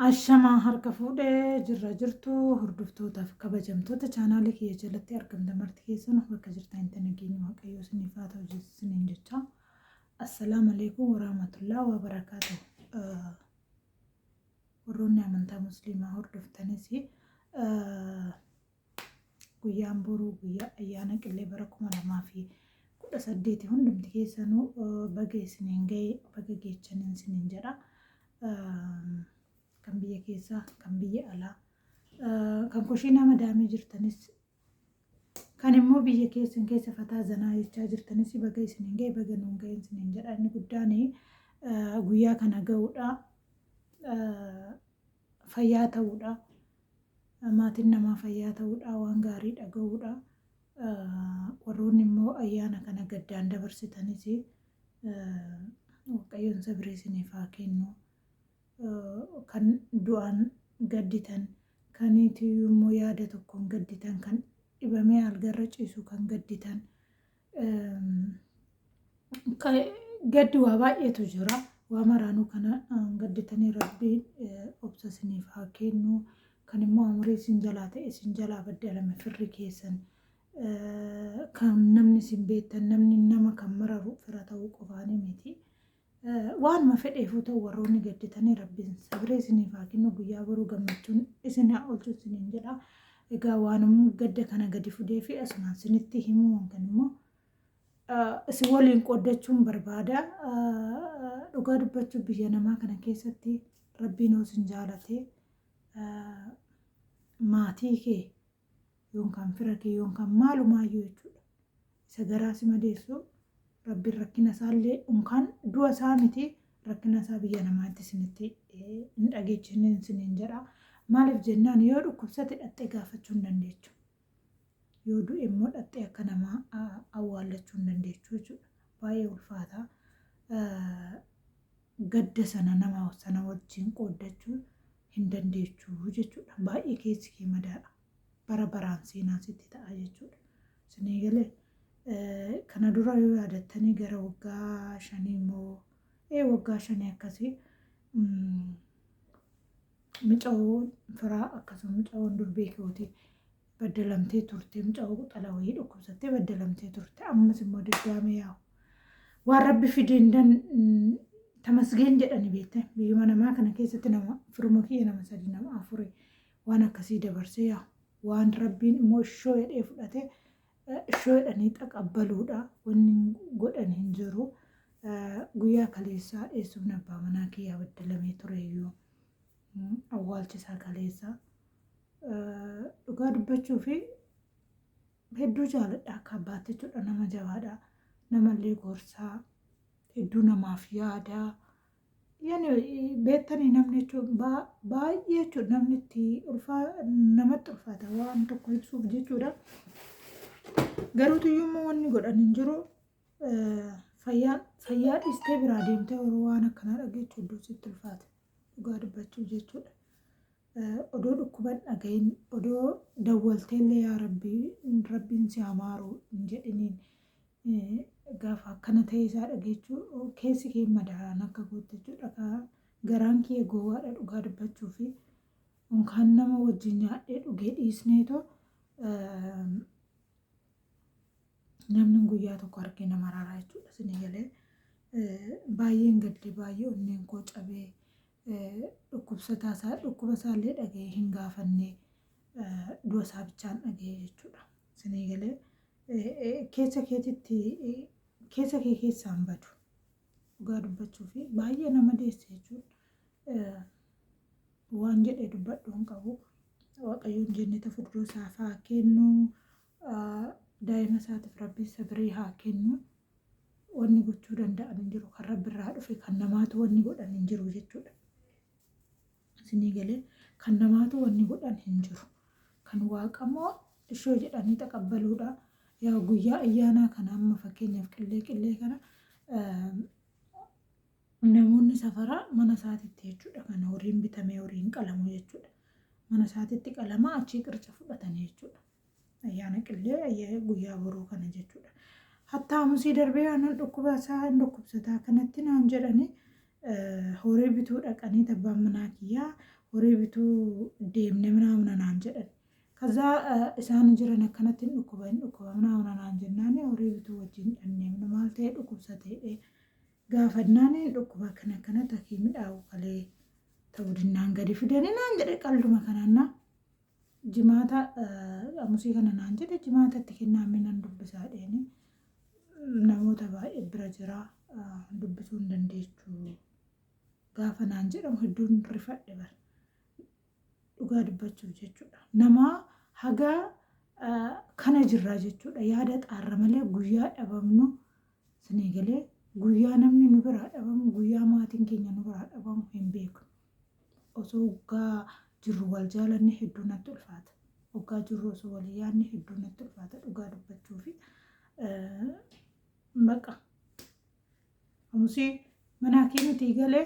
Ashamaa harka fuudhee jirra jirtu hordoftootaaf kabajamtoota chaanaalii kiyya jalatti argamta marti keessan bakka jirtan itti nageenya Waaqayyoo isiniif haa ta'u isiniin jecha. Assalaamu alaikum warahmatullahi wabarakaatuh. Warroonni amantaa musliimaa hordoftanis guyyaan boruu guyyaa ayyaana qillee bara 2018 hundumti keessanuu baga isiniin ga'e baga geechaniin isiniin jedha. Kan biyya keessaa kan biyya alaa kan kushiinaa madaamii jirtanis kan immoo biyya keessan keessa fataa zanaa jechaa jirtanis baga isiniin ga'e baga nuun ga'e isiniin jedha. Inni guddaan guyyaa kana ga'uudha. Fayyaa ta'uudha. Maatiin namaa fayyaa ta'uudha. Waan gaarii dhaga'uudha. Warroonni immoo ayyaana kana gaddaan dabarsitanis Waaqayyoon sabrii isiniif haa kennu. Kan du'aan gadditan, kan tiyyuu immoo yaada tokkoon gadditan, kan dhibamee algarra ciisu kan gadditan. Gaddi waa baay'eetu jira. Waa maraanuu kana gadditanii Rabbiin obsa isiniif haa kennu. Kan immoo umurii isin jalaa ta'e isin jalaa baddalame firri keessan kan namni isin beektan namni nama kan mararu fira ta'uu qofaanii miti. Waanuma fedheefuu ta'u warroonni gadditanii Rabbiin sabiree isiniif haa kennu guyyaa boruu gammachuun isin haa oolchu isiniin jedha. Egaa waanuma gadda kana gadi fudee fi asumaan isinitti himuu kan immoo isin waliin qooddachuun barbaada. Dhugaa dubbachuu biyya namaa kana keessatti Rabbiin hoo isin jaalate maatii kee yookaan fira kee yookaan maalumaayyuu jechuudha. Isa garaa si madeessu Rabbiin rakkina isaallee yookaan du'a isaa miti rakkina isaa biyya namaatti isinitti hin dhageechifne isiniin jedha. Maaliif jennaan yoo dhukkubsate dhaxxee gaafachuu hin dandeechu. Yoo du'e immoo dhaxxee akka namaa awwaallachuu hin dandeechu jechuudha. Baay'ee ulfaata. Gadda sana nama sana wajjin qooddachuu hin dandeechu jechuudha. Baay'ee keessi kee madaadha. Bara baraan seenaan sitti ta'a jechuudha. Isinii galee kana dura yoo yaadattanii gara waggaa shanii immoo waggaa shanii akkasii mucayoon firaa akkasuma mucayoon durbii kooti baddalamtee turte mucayoo quxala wayii dhukkubsattee baddalamtee turte ammas immoo diddaame yaa'u waan rabbi fideen dan tamasgeen jedhani beekte biyyuma namaa kana keessatti nama firuma kiyya nama sadi nama afuri waan akkasii dabarsee yaa'u waan rabbiin immoo ishoo jedhee fudhate ishoo jedhanii taqabbaluudha wanni godhan hin jiru guyyaa kaleessaa eessumni abbaa manaa kiyyaa baddalamee tureeyyuu awwaalchi isaa kaleessa dhugaa dubbachuu fi hedduu jaaladha akka abbaatti jechuudha nama jabaadha namallee gorsaa hedduu namaaf yaadaa yani beektanii namni jechuun baay'ee jechuudha namni itti ulfaa namatti ulfaata waan tokko ibsuuf jechuudha garuu tuyyuu wanni godhan hin jiru fayyaan fayyaa dhiistee biraa deemtee yeroo waan akkanaa dhageechu hedduu sitti ulfaata dhugaa dubbachuu jechuudha. Odoo dhukkuban dhagahin odoo dawwalteellee yaa rabbii rabbiin si hamaaru hin jedhiniin gaafa akkana ta'e isaa dhageechuu keessi kee madaa'an akka goote jechuudha. Garaan kiyya gowwaadha dhugaa dubbachuu fi unkaan nama wajjin nyaadhee dhugee dhiisneetoo namni guyyaa tokko argee nama raaraa jechuudha. Isinii galee baay'een gadde baay'ee onneen koo cabee dhukkubsataa isaa dhukkuba isaallee dhaga'ee hin gaafanne du'a isaa bichaan dhaga'ee jechuudha. Isinii galee keessa keetitti keessa kee keessaan badu dhugaa dubbachuu fi baay'ee nama deesse jechuudha. Waan jedhee dubbadhu hin qabu. Waaqayyoon jenneta fuuldura isaaf haa kennu. Daa'ima isaatiif rabbiin sabirii haa kennu. Wanni gochuu danda'an hin jiru. Kan rabbi irraa dhufe kan namaatu wanni godhan hin jiru jechuudha. Isinii galee kan namaatu wanni godhan hin jiru. Kan waaqa immoo ishoo jedhanii taqabbaluudha. Yaa guyyaa ayyaanaa kana amma fakkeenyaaf qillee qillee kana namoonni safaraa mana isaatitti jechuudha kan horiin bitamee horiin qalamu jechuudha. Mana isaatitti qalamaa achii qirca fudhatanii jechuudha. Ayyaana qillee guyyaa boruu kana jechuudha. Hattaa hamusii darbee aannan dhukkuba isaa hin dhukkubsataa kanatti naan jedhanii horii bituu dhaqanii abbaan manaa kiyyaa Horii bituu deemne minaamina naan jedhan. Kazaa isaan jiran akkanatti hin dhukkuba hin dhukkuba minaamina naan jennaan horii bituu wajjin dhannee maal ta'e dhukkubsatee gaafannaan hin dhukkuba akkana akkanatti hakiimii dhaabu kalee ta'uu dinnaan gadi fidanii naan jedhe qalduma kanaan jimaata amusii kana naan jedhe jimaatatti kennaa minan dubbisaa dheeni namoota baay'ee bira jira dubbisuu hin dandeechu gaafa naan jedhamu hedduun rifadhe bara dhugaa dubbachuuf jechuudha. Nama haga kana jirraa jechuudha. Yaada xaarra malee guyyaa dhabamnu sinii galee guyyaa namni nu biraa dhabamu guyyaa maatiin keenya nu biraa dhabamu hin beeknu. Osoo waggaa jirru wal jaalanne hedduu natti ulfaata. Waggaa jirru osoo wal yaadne hedduu natti ulfaata dhugaa dubbachuufi. Baqa. Amusii mana hakiimitii galee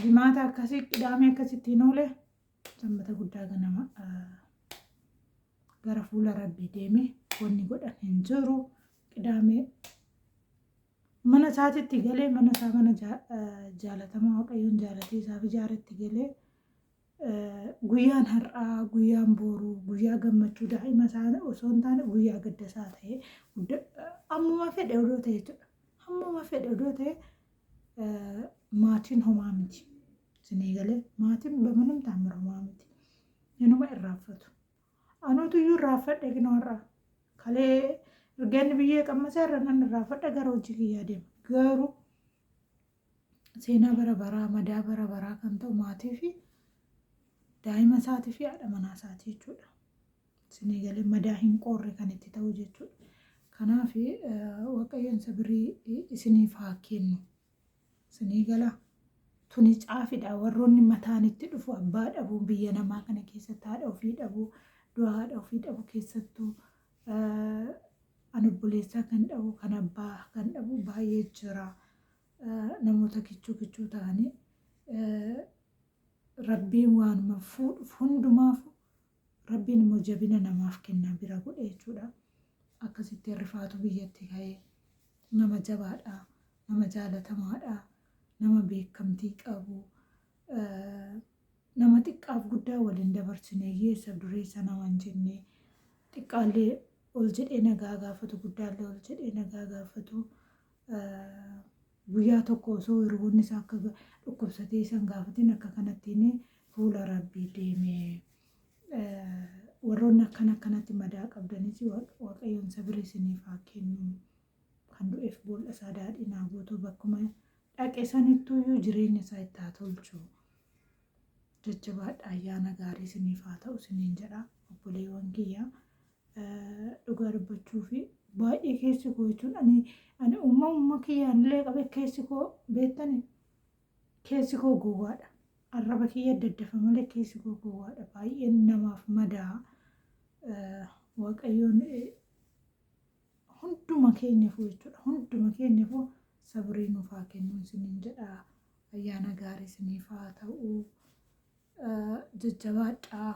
jimaata akkasii qidaamee akkasittiin oole sanbata guddaa ganama gara fuula rabbii deeme wanni godhan hin jiru. Qidaamee mana isaatitti galee mana isaa mana jaalatamaa waaqayyoon jaalatee isaaf ijaaretti galee guyyaan har'aa guyyaan booruu guyyaa gammachuu daa'ima isaa osoo hin taane guyyaa gadda isaa ta'e ammuma fedhe odoo ta'e jechuudha. Ammuma fedhe odoo ta'e maatiin homaa miti. Isinii galee maatiin bamanim taamir homaa miti. Inuma irraanfatu. Anuutu iyyuu irraanfadhe kinoo har'a. Kalee ergeenni biyyee qammasee irra nan irraanfadhe gara hojii kiyyaa deema. Garuu seenaa bara baraa madaa bara baraa kan ta'u maatii fi daa'ima isaatii fi haadha manaa isaatii jechuudha. Isinii galee madaa hin qoorre kan itti ta'u jechuudha. Kanaaf waaqayyoon sabirii isiniif haa kennu. Isinii galaa. Tuni caafidha warroonni mataan itti dhufu abbaa dhabuu biyya namaa kana keessatti haadha ofii dhabuu du'a haadha ofii dhabu keessattuu an obboleessaa kan dhabu kan abbaa kan dhabu baay'ee jira. Namoota kichuu kichuu ta'anii rabbiin waanuma fuudhuuf hundumaafu rabbiin immoo jabina namaaf kenna bira godhe jechuudha. Akkasitti rifaatu biyyatti ka'ee nama jabaadha, nama jaalatamaadha, nama beekamtii qabu, nama xiqqaaf guddaa waliin dabarsine hiyyeessa dureessa nama hin jenne xiqqaallee ol jedhee nagaa gaafatu guddaallee ol jedhee nagaa gaafatu. Guyyaa tokko osoo hiriyoonni isaa akka dhukkubsatee isa hin gaafatin akka kanattiin fuula rabbii deeme. Warroonni akkana akkanatti madaa qabdanis waaqayyoon sabira isiniif haa kennu. Kan du'eef boolla isaa daadhiin haa guutu bakkuma dhaqe sanittuyyuu jireenya isaa itti haa tolchu. Jajjabaadha ayyaana gaarii isiniif haa ta'u isiniin jedha obboleewwan kiyya. Dhugaa dubbachuu fi baay'ee keessi koo jechuun ani ani uumamuma kiyyaan illee qabe keessi koo beektani keessi koo gowwaadha. Arraba kiyya daddafa malee keessi koo gowwaadha. Baay'een namaaf madaa waaqayyoon hunduma keenyaafuu jechuudha. Hunduma keenyaafuu sabrii nuuf haa kennu isiniin jedha. Ayyaana gaarii isiniif haa ta'u. Jajjabaadhaa.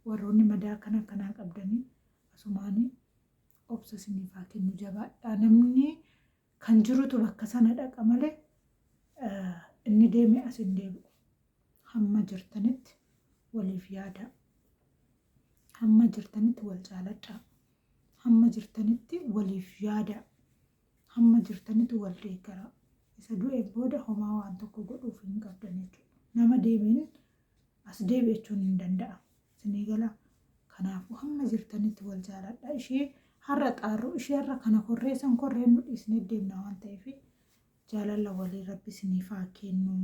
Warroonni madaa akkana akkanaa qabdanii asumaan obsa isiniif haa kennu jabaadhaa. Namni kan jirutu bakka sana dhaqa malee inni deeme as hin deebi'u. Hamma jirtanitti waliif yaadaa. Hamma jirtanitti wal jaaladhaa. Hamma jirtanitti waliif yaadaa. Hamma jirtanitti wal deeggaraa. Isa du'een booda homaa waan tokko godhuuf hin qabdan jechuudha. Nama deemeen as deebi'e jechuun hin danda'amu. Isinii galaa? Kanaafuu hamma jirtanitti wal jaaladhaa. Ishee har'a xaarru ishee har'a kana korree san korree nu dhiisnee deemna waan ta'eef jaalala walii rabbi isiniif haa kennu.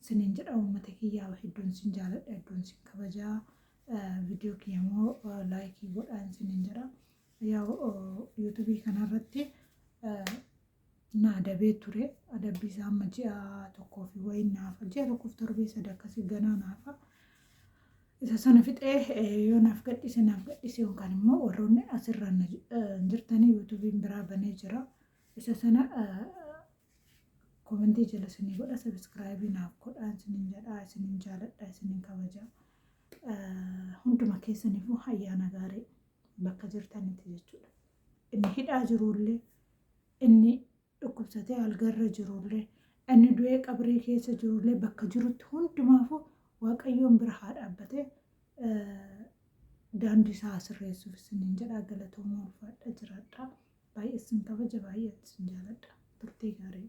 Isiniin jedha uummata kiyyaa hedduun isin jaaladha hedduun isin kabajaa. Viidiyoo kiyya immoo laayikii godhaan isiniin jedha. Yaa yuutuubii kanarratti na adabee ture. Adabbii isaa amma ji'a tokkoo fi wayiin naafa. Ji'a tokkoof torbee sadi akkasii ganaa naafa. Isa sana fixee yoo naaf gadhiise naaf gadhiise yookaan immoo warroonni asirra jirtanii yuutuubiin biraa banee jira. Isa sana komentii jala isinii godha sabiskiraayibii naaf godhaa isiniin jedha isiniin jaaladha isiniin kabaja. Hunduma keessaniifuu ayyaana gaarii bakka jirtanitti jechuudha. Inni hidhaa jirullee inni dhukkubsatee algarra jirullee Inni du'ee qabrii keessa jirullee bakka jirutti hundumaafuu Waaqayyoon bira haa dhaabbatee daandii isaa haa sirreessuuf isiniin jedha. Galatoomaa, ulfaadha, jiraadha. Baay'ee isin kabaja, baay'ee isin jaaladha. Turtii gaarii.